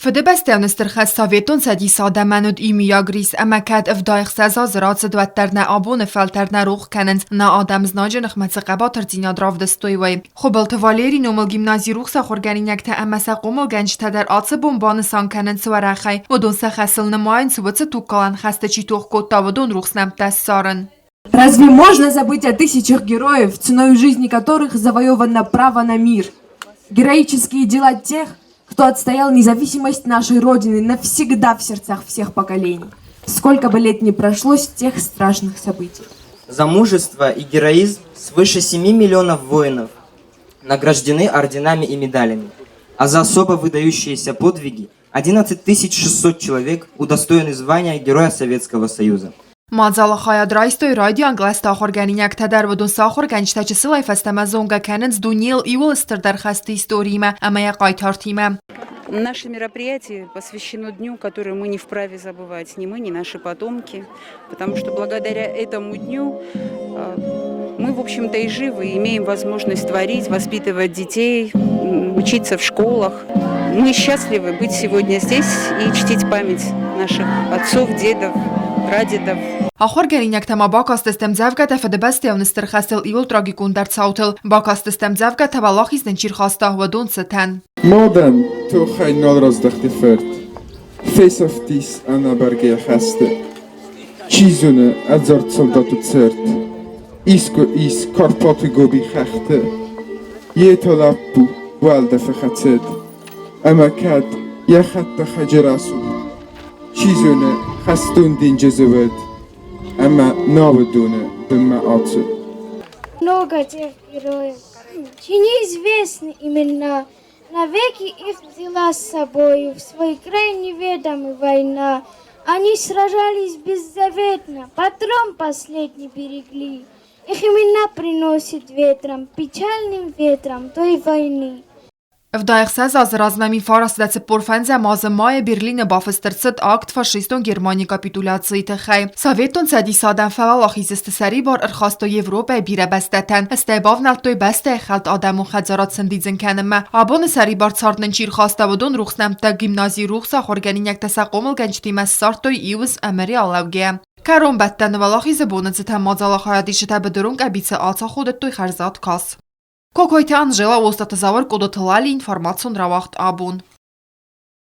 Фыдыбӕстӕйон Стыр хӕс Советон Цӕдисы адӕмӕн уыд иумиаг рис, ӕмӕ кӕд 76 азы рацыд, уӕддӕр нӕ абоны фӕлтӕр нӕ рох кӕнынц, нӕ адӕм знаджы ныхмӕ цы хъӕбатырдзинад равдыстой, уый. Хуыбылты Валерийы номыл гимназийы рухс ахуыргӕнинӕгтӕ ӕмӕ сӕ хъомылгӕнджытӕ дӕр ацы бон банысан кӕнынц уӕрӕхӕй. Уыдон сӕ хӕсыл нымайынц, уыцы тугкалӕн хӕсты чи тох кодта, уыдон рухс нӕмттӕ ссарын. Разве можно забыть о тысячах героев, ценой жизни которых завоевано право на мир? Героические дела тех, кто отстоял независимость нашей Родины навсегда в сердцах всех поколений, сколько бы лет ни прошло с тех страшных событий. За мужество и героизм свыше 7 миллионов воинов награждены орденами и медалями, а за особо выдающиеся подвиги 11 600 человек удостоены звания Героя Советского Союза. Мадзалы хайад райстой райдиан кълӕсты ахуыргӕнинӕгтӕ дӕр, уыдон сӕ ахуыргӕнджытӕ чысылӕй фӕстӕмӕ зонгӕ кӕнынц дунейыл иууыл стырдӕр хӕсты историимӕ ӕмӕ йӕ хъайтартимӕ. Наше мероприятие посвящено дню, который мы не вправе забывать, ни мы, ни наши потомки, потому что благодаря этому дню мы, в общем-то, и живы, и имеем возможность творить, воспитывать детей, учиться в школах. Мы счастливы быть сегодня здесь и чтить память наших отцов, дедов, прадедов. Ахуыргӕнинӕгтӕ ма бакастысты ӕмдзӕвгӕтӕ Фыдыбӕстӕйон Стыр хӕстыл иууыл трагикондӕр цаутыл. Бакастысты ӕмдзӕвгӕтӕ Уӕлахиз нын чи рхаста, уыдон цытӕн. Мадӕн тохӕй нал раздӕхти фырт, Фесӕфтис ӕнӕбӕргӕ хӕсты. Чи зоны, ӕдзард солдаты цырт Искуы ис Карпаты гоби хӕхты. Йе та лӕппу уӕлдӕфы хӕцыд, Ӕмӕ кӕд йӕ хӕдтӕхӕджы рацур, Чи зоны, хӕстон денджызы уыд Ӕмӕ науы доны бынмӕ ацыд. Много тех героев, чьи неизвестны имена, Навеки их взяла с собою в свой край неведомый война. Они сражались беззаветно, патрон последний берегли. Их имена приносит ветром, печальным ветром той войны. 76 азы размӕ 1945 азы майы Берлины бафыст ӕрцыд акт фашистон Германийы капитуляцийы тыххӕй. Советон Цӕдисы адӕм фӕуӕлахиз сты сӕрибар ӕрхастой Европӕйы бирӕ бӕстӕтӕн, стӕй бавнӕлдтой бӕстӕйы хӕлд адӕмон хӕдзарад сӕндидзын кӕнынмӕ. Абоны сӕрибар цард нын чи рхаста, уыдон рухс нӕмттӕ гимназийы рухс ахуыргӕнинӕгтӕ сӕ хъомылгӕнджытимӕ ссардтой иуыз ӕмӕ реаллӕугӕйӕ. Кӕронбӕттӕны Уӕлахизы боны цытӕн мадзалы хайадисджытӕ быдырон къӕбицы ацаходыдтой хӕрзад кас. Кокойты Анжела, Остъаты Зауыр, Къодоты Лали, информацион рауагъд абон.